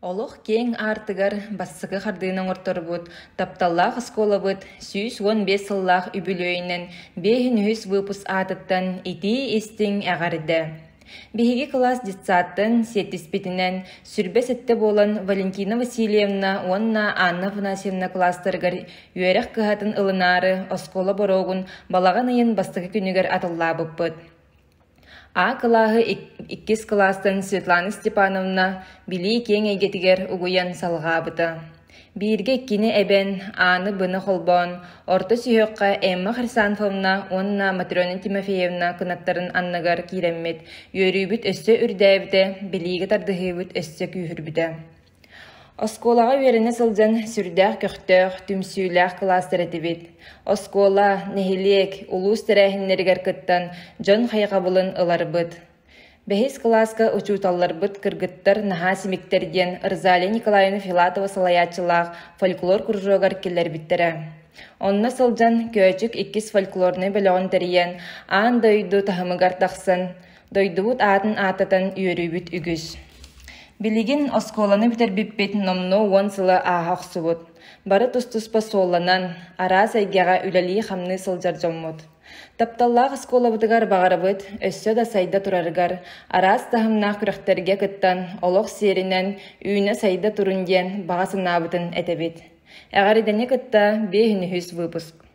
Олох киэҥ аартыгар бастакы хардыыны оҥорторбут тапталлаах оскуолабыт 115 сыллаах үбүлүөйүнэн биэһин үһүс выпуск аатыттан итии-истиҥ эҕэрдэ! Биһиги кылаас детсадтан сиэттиспитинэн сүрбэ сэттэ буолан Валентина Васильевна уонна Анна Афанасьевна кылаастарыгар үөрэх кыһатын ылынаары оскуола боруогун балаҕан ыйын бастакы күнүгэр атыллаабыппыт. А кылааһы иккис кылаастан Светлана Степановна билии киэҥ эйгэтигэр угуйан салҕаабыта. Бииргэ иккини эбэн, ааны-быны холбоон, орто сүһүөххэ Эмма Хрисанфовна уонна Матрена Тимофеевна кынаттарын анныгар киирэммит, үөрүүбүт өссө үрдээбитэ, билиигэ тардыһыыбыт өссө күүһүрбүтэ. Оскуолаҕа үөрэнэ сылдьан сүрдээх көхтөөх, түмсүүлээх кылаастар этибит. Оскуола, нэһилиэк, улуус тэрээһиннэригэр кыттан дьон хайҕабылын ыларбыт. Бэһис кылааска учууталларбыт кыргыттар наһаа симиктэр диэн Розалия Николаевна Филатова салайааччылаах фольклор кружогар киллэрбиттэрэ. Онно сылдьан Көөчүк иккис фольклорнай бөлөҕүн тэрийэн, аан дойду таһымыгар тахсан, Дойдубут аатын ааттатан үөрүүбүт үгүс. Билигин оскуоланы бүтэрбиппит номнуо уон сыла ааһа охсубут. Бары тус-туспа суолланан, араас эйгэҕэ үлэлии-хамныы сылдьар дьоммут. Тапталлаах оскуолабытыгар баҕарабыт өссө да сайда турарыгар, араас таһымнаах күрэхтэргэ кыттан, олох сиэринэн үүнэ-сайда турун диэн баҕа санаабытын этэбит. Эҕэрдэни кытта биэһин үһүс выпуск.